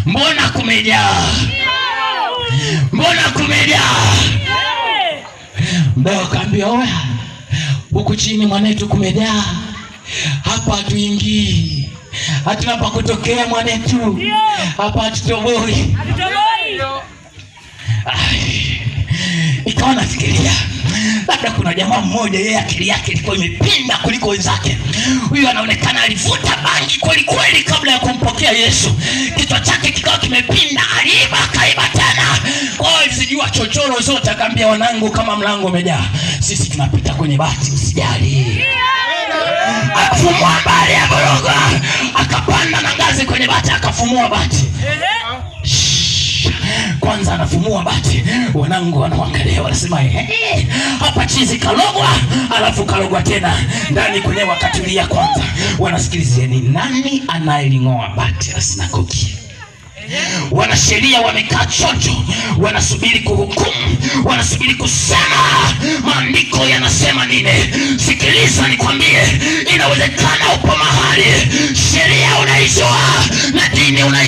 Mbona kumejaa? Mbona kumejaa? Mdau akaambia, oya, huku chini mwanetu kumejaa, hapa hatuingii, hatuna pa kutokea mwanetu, hapa hatutoboi. Ai, ikawa nafikiria labda kuna jamaa mmoja, yeye akili yake ilikuwa imepinda kuliko wenzake. Huyu anaonekana alivuta bangi kweli kweli kabla ya kumpokea Yesu, kichwa chake kikawa kimepinda, aliiba akaiba tena, kwa hiyo alizijua chochoro zote. Akaambia, wanangu, kama mlango umejaa, sisi tunapita kwenye bati, msijali. Akafumua mbali ya boroga, akapanda na ngazi kwenye bati, akafumua bati. Shh. Kwanza anafumua bati, wanangu wanaangalia, wanasema, "Hey, hapa chizi kalogwa, alafu kalogwa tena ndani kwenye." Wakatulia kwanza, wanasikilizia ni nani anayeling'oa bati la sinagogi. Wanasheria wamekaa chonjo, wanasubiri kuhukumu, wanasubiri kusema maandiko yanasema nini. Sikiliza nikwambie, inawezekana upo mahali sheria unaijua na dini unaijua.